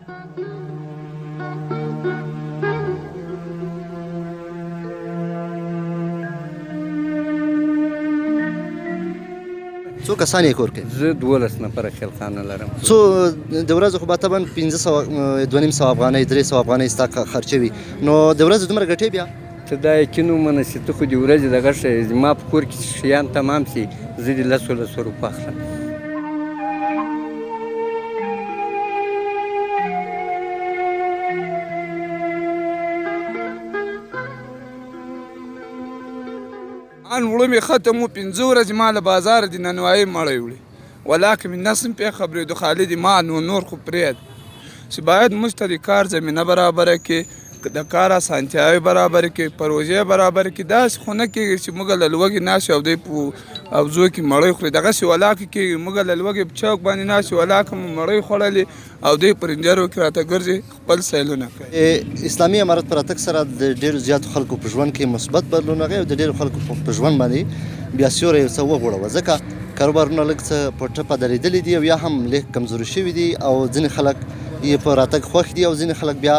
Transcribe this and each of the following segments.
څو کسان یې کور کوي؟ زه 12 نفره خیلخانه لرم. څو د ورځې خو به طبعا 500، 250 افغانۍ، 300 افغانۍ ستا خرچه وي، نو د ورځې دومره ګټې بیا؟ ته دا یقین ومنه چې ته خو د ورځې دغه ښه یې، زما په کور کې چې شیان تمام شي زه د لسو لسو روپو اخلم. ان وړه مې ختم و، 5 ورځې ما له بازاره د نانوایۍ مړی وړي، ولاکه مې نس هم پرې خبرېدو، خالي د ما نو نور خو پرېږد چې باید موږ ته د کار زمینه برابره کړي، د کار اسانتیاوې برابرې کړي، پروژې برابرې کړي. داسې خو نه کېږي چې موږ له لوږې ناست یو او دوی په اوزو کې مړۍ خوري، دغسې ولاکه کېږي موږ له لوږې په چوک باندې ناست یو، ولاکه مو مړۍ خوړلې او دوی په رنجرو کې راته ګرځي خپل سیلونه کوي. اسلامي امارت په راتګ سره د ډېرو زیاتو خلکو په ژوند کې مثبت بدلون راغی او د ډېرو خلکو په ژوند باندې بیا سیوری یو څه وغوړوه، ځکه کاروبارونه لږ څه په ټپه درېدلي دي او یا هم لږ کمزوري شوي دي او ځینې خلک یې په راتګ خوښ دي او ځینې خلک بیا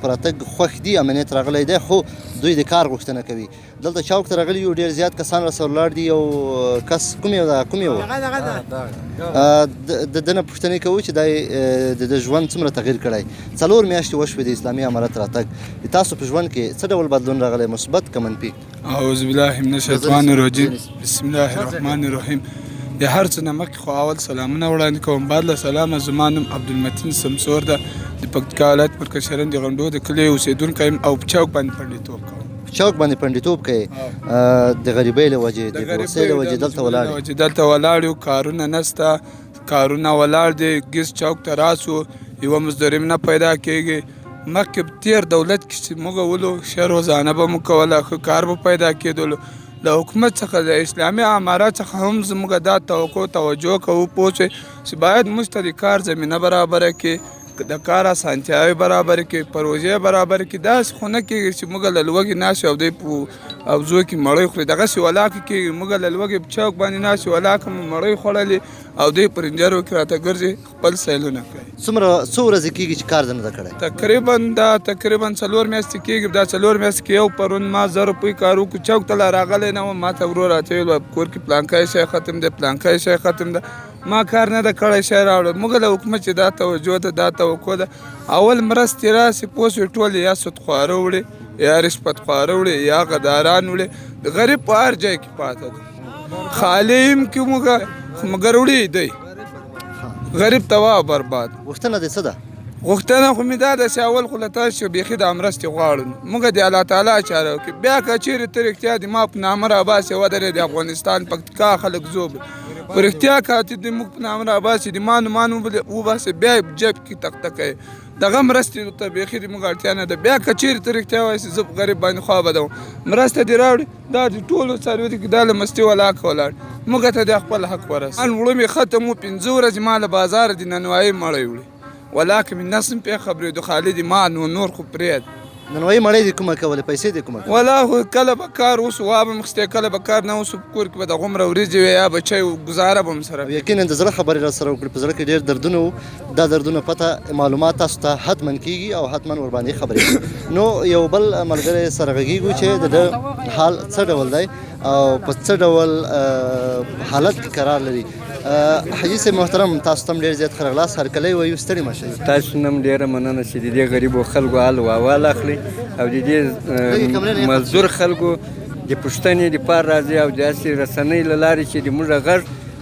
په راتګ خوښ دي، امنیت راغلی دی خو دوی د کار غوښتنه کوي. دلته چوک ته راغلي یو، ډېر زیات کسان را سره ولاړ دي. یو کس کوم یو ده؟ کوم یو د ده نه پوښتنې کوو چې دا د ده ژوند څومره تغییر کړی. 4 میاشتې وشوې د اسلامي امارت راتګ، د تاسو په ژوند کې څه ډول بدلون راغلی، مثبت که منفي؟ اعوذ بالله من الشیطان الرجیم، بسم الله الرحمن الرحیم. د هر څه نه مخکې خو اول سلامونه وړاندې کوم. بعد له سلامه زما نوم عبدالمتین سمسور ده، د پکتیکا ولایت مرکز شرن د غنډو د کلي اوسېدونکی یم او په چوک باندې پنډیتوب کوم. په چوک باندې پنډیتوب کوې، د غریبۍ له وجې، د بېوسۍ له وجې دلته ولاړ یې؟ دلته ولاړ یو، کارونه نشته، کارونه ولاړ دي، ګیس چوک ته راسو یوه مزدوري نه پیدا کېږي. مخکې په تېر دولت کې چې موږ ولو ښه روزانه به مو کوله، ښه کار به پیدا کېدلو. له حکومت څخه، د اسلامي امارت څخه هم زموږ دا توقع توجه کوو پوه شئ چې باید موږ ته د کار زمینه برابره کړي، د کار اسانتیاوې برابرې کړي، پروژې برابرې کړي. داسې خو نه کېږي چې موږ له لوږې ناست یو او دوی په اوزو کې مړۍ خوري، دغسې ولاکه کېږي موږ له لوږې په چوک باندې ناست یو، ولاکه مو مړۍ خوړلې او دوی په رنجرو کې راته ګرځي خپل سیلونه کوي. څو ورځې کېږي چې کار دې نه ده کړی؟ تقریبا دا تقریبا 4 میاشتې کېږي. دا 4 میاشتې کې یو پرون ما 1000 روپۍ کار وکړو، چوک ته لا راغلی نه وم، ما ته ورور راته ویل په کور کې پلانکی شی ختم دی، پلانکی شی ختم دی، ما کار نه ده کړی، شی راوړل. موږ له حکومت چې دا توجه ده، دا توقع ده، اول مرستې راسي پوه شوې، ټول یا سودخواره وړي، یا رشوتخواره وړي، یا غداران وړي، غریب په هر ځای کې پاته ده، خالي هم کې موږ خو مګر وړي دی، غریب تباه برباد. غوښتنه دې څه ده؟ غوښتنه خو مې دا ده چې اول خو له تاسو بیخي دا مرستې غواړو، موږ د الله تعالی چاره وکړي، بیا که چېرې ته رښتیا د ما په نامه راباسې ودرې، د افغانستان پکتیکا خلک ذوب په رښتیا که ته د موږ په نامه راباسې، د ما نومان وباسې، بیا یې په جیب کې تخته کوې. دغه مرستې ته بیخي د موږ اړتیا نه ده. بیا که چېرې ته رښتیا وایې چې زه په غریب باندې خوا بدوم، مرسته دې راوړي، دا د ټولو څاروي دي، دا له مستي ولاکه ولاړ، موږ ته د خپل حق ورسوي. ان وړه مې ختم و، 5 ورځې ما له بازاره د نانوایۍ مړی وړي، ولاکه مې نس هم پرې خبرېدو، خالي د ما نو نور خو پرېږد. نانوایۍ مړی دې کومه کولې، پیسې دې کومه کولې؟ ولا خو کله به کار وسو وا به مې اخیستې، کله به کار نه وسو په کور کې به دغومره وریجې وې یا به چای و، ګزاره به مې سره. یقینا د زړه خبرې را سره وکړې، په زړه کې ډېر دردونه وو، دا دردونه پته معلومات تاسو ته حتما کېږي او حتما ورباندې خبرې کوي. نو یو بل ملګری سره غږېږو چې د ده حال څه ډول دی او په څه ډول حالت کې قرار لري. حاجي صاحب محترم، تاسو ته هم ډېر زیات ښه راغلاست، هرکلی وایو، ستړي مه شئ. تاسو نه هم ډېره مننه چې د دې غریبو خلکو حال و احوال اخلئ او د دې مزدور خلکو د پوښتنې دپاره راځي او داسې رسنۍ له لارې چې د موږ غږ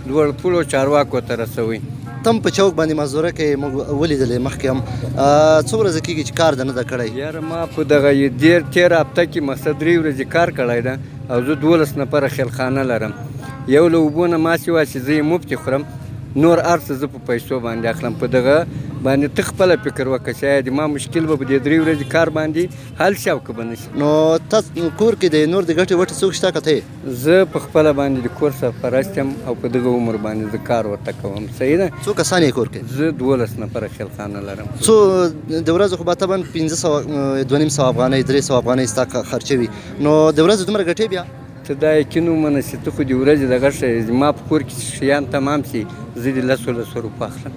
لوړ پوړو چارواکو ته رسوي. تم په چوک باندې مزدوره کوې، موږ ولیدلې مخکې هم، څو ورځې کېږي چې کار دې نه ده کړی؟ یاره ما په دغه تېره هفته کې مقصد 3 ورځې کار کړی ده او زه 12 نفره خیلخانه لرم، یو له اوبو نه ما سوا چې زه یې مفتې خورم، نور هر څه زه په پیسو باندې اخلم. په دغه باندې ته خپله فکر وکړه چې آیا د ما مشکل به په دې 3 ورځې کار باندې حل شي او که به نه شي. نو تا کور کې د نور د ګټې وټې څوک شته که ته یې؟ زه په خپله باندې د کور سرپرست یم او په دغه عمر باندې زه کار ورته کوم. صحیح ده. څو کسان یې کور کوي؟ زه 12 نفره خیلخانه لرم. څو د ورځې خو به طبعا 500، 250 افغانۍ، 300 افغانۍ ستا خرچه وي، نو د ورځې دومره ګټې بیا؟ ته دا یقین ومنه چې ته خو د ورځې دغه ښه یې، زما په کور کې چې شیان تمام شي زه د لسو لسو روپو اخلم.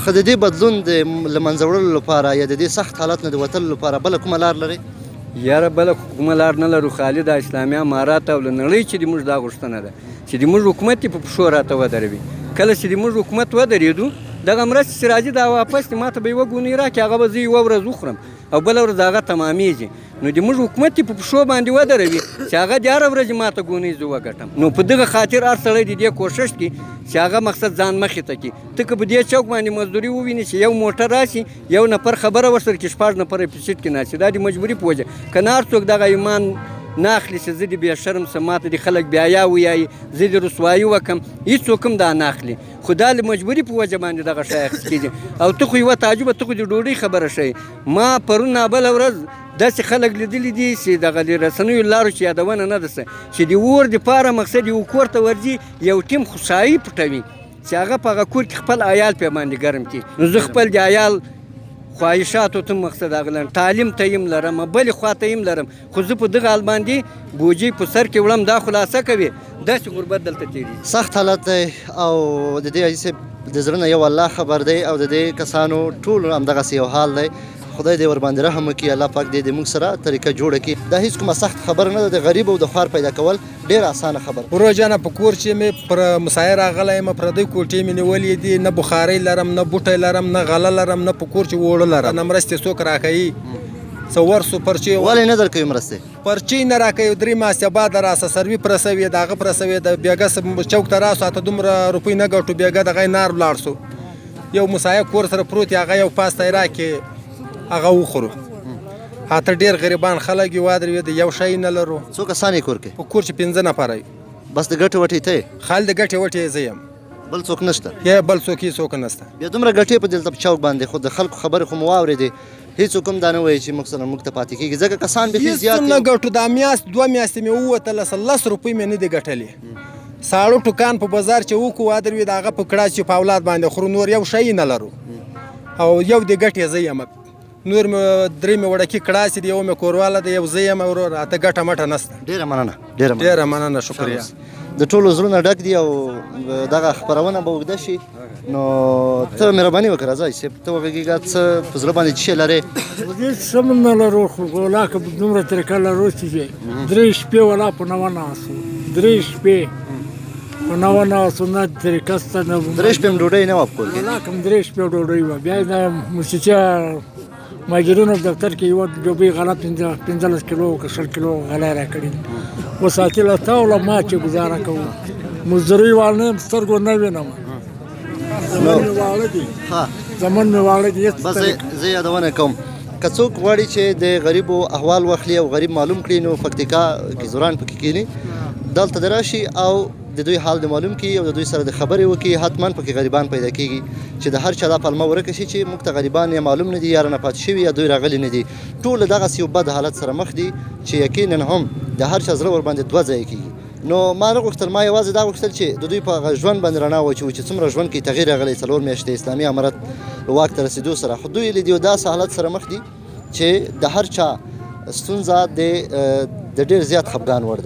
خو د دې بدلون د له منځه وړلو لپاره یا د دې سخت حالت نه د وتلو لپاره بله کومه لار لرئ؟ یاره بله خو کومه لار نه لرو، خالي د اسلامي امارات او له نړۍ چې د موږ دا غوښتنه ده چې د موږ حکومت دې په پښو راته ودروي. کله چې د موږ حکومت ودرېدو، دغه مرستې چې راځي دا واپس دي، ماته به یوه ګونۍ راکړي، هغه به زه یوه ورځ وخورم او بله ورځ هغه تمامېږي. نو د موږ حکومت دې په پښو باندې ودروي چې هغه د هره ورځې ماته ګونۍ زه وګټم. نو په دغه خاطر هر سړی د دې کوښښ کوي چې هغه مقصد ځان مخې ته کړي. ته که په دې چوک باندې مزدوري ووینې چې یو موټر راشي، یو نفر خبره ورسره کړي، 6 نفره په سیټ کې ناست، دا د مجبوري په وجه. که نه هر څوک دغه ایمان نه اخلي چې زه دې بې شرم سم، ماته دې خلک بې حیا ویایي، زه دې رسوایي وکم، هېڅوک هم دا نه اخلي. خو دا له مجبوري په وجه باندې دغه شی اخیستل کېږي. او ته خو یوه تعجبه، ته خو د ډوډۍ خبره ښیې. ما پرون نابله ورځ داسې خلک لیدلي دي چې دغه د رسنیو لارو چې یادونه نه ده چې د اور دپاره مقصد یو کور ته ورځي، یو ټیم خوشحالي پټوي چې هغه په هغه کور کې خپل عیال پرې باندې ګرم کړي. نو زه خپل د عیال خواهشاتو ته مقصد هغه لرم، تعلیم ته یم لرم، بلې خوا ته یم لرم، خو زه په دغه حال باندې بوجۍ په سر کې وړم. دا خلاصه کوي داسې غربت دلته تېرېږي. سخت حالت دی او د دې حاجي صاحب د زړه نه یو الله خبر دی او د دې کسانو ټول همدغسې یو حال دی. خدای دې ورباندې رحم وکړي، الله پاک دې د موږ سره طریقه جوړه کړي. دا هیڅ کومه سخت خبره نه ده، د غریب او د خوار پیدا کول ډېره اسانه خبره. ورور جانه، په کور چې مې پر مسایه راغلی یم، پردۍ کوټې مې نیولې دي، نه بخارۍ لرم، نه بوټی لرم، نه غله لرم، نه په کور چې اوړه لرم، نه مرستې څوک راکوي. څه ورسو پرچې ولې نه درکوي مرستې؟ پرچې نه راکوي، 3 میاشتې بعد راسه، سروي پرسوي، د هغه پرسوي، د بېګا چوک ته راسو، اته دومره روپۍ نه ګټو، بېګا دغه نار ولاړ سو. یو مسایه کور سره پروت دی، هغه یو پاستی راکړي، هغه وخورو. هاته ډېر غریبان خلک یو، ادروي د یو شی نه لرو. څو کسان یې کور کې؟ په کور چې 5 نفره یو. بس د ګټې وټې ته یې؟ خال د ګټې وټې زه یم. بل څوک نشته؟ یا بل څوک یې څوک نشته. بیا دومره ګټې په دلته په چوک باندې، خو د خلکو خبرې خو مو واورېدې، هېڅوک هم دا نه وایي چې موږ سره موږ ته پاتې کېږي، ځکه کسان بیخي هېڅ زیات نه دي. ګټو. دا میاشت 2 میاشتې مې ووتله، لس روپۍ مې نه دي ګټلې. ساړه ټوکان په بازار چې وکړو، ادروي د هغه په کړه چې په اولاد باندې خورو، نور یو شی نه لرو. او یو د ګټې زه یم، نور مې 3 مې وړکي کړاسې دي، یو مې کورواله دی، یو زه یم ورور، اته ګټه مټه نشته. ډېره مننه، ډېره مننه. ډېره مننه، شکریه. د ټولو زړونه ډک دي او دغه خپرونه به اوږده شي، نو ته مهرباني وکړه راځه صاحب، ته وغږېږه، څه په زړه باندې څه شی لرې؟ هېڅ څه مونږ نه لرو، خو ولا که دومره طریقه لرو چې 3 شپې ولا په نوه ناست وو، 3 شپې په نوه ناست وو، نه طریقه شته، نه 3 شپې هم ډوډۍ نه وه په کور کې؟ ولا که هم 3 شپې ډوډۍ وه. بیا یې د موسیقي مهاجرینو په دفتر کې یوه ډوبۍ غله 15 کیلو که 20 کیلو غله یې راکړې دي. اوس ساتي له تا او له ما چې ګزاره کوو، مزدوري وال نه یم، سترګو نه وینم. زمن مې واړه دي، زمن مې واړه دي، هېڅ بس طریقه. زه یادونه کوم، که څوک غواړي چې د غریبو احوال واخلي او غریب معلوم کړي، نو پکتیکا کې ځوران پکې کښېني، دلته دې راشي او د دوی حال دې معلوم کړي او د دوی سره د خبرې وکړي. حتما پکې غریبان پیدا کېږي چې د هر چا دا پلمه ورکه شي چې موږ ته غریبان یا معلوم نه دي، یا رانه پاتې شوي، یا دوی راغلي نه دي. ټول دغسې یو بد حالت سره مخ دي چې یقینا هم د هر چا زړه ورباندې 2 ځایه کېږي. نو ما نه غوښتل، ما یوازې دا غوښتل چې د دوی په هغه ژوند باندې رڼا واچوو چې څومره ژوند کې تغییر راغلی 4 میاشتې اسلامي امارت واک ته رسېدو سره. خو دوی له دې یو داسې حالت سره مخ دي چې د هر چا ستونزه د ډېر زیات خفګان وړ ده.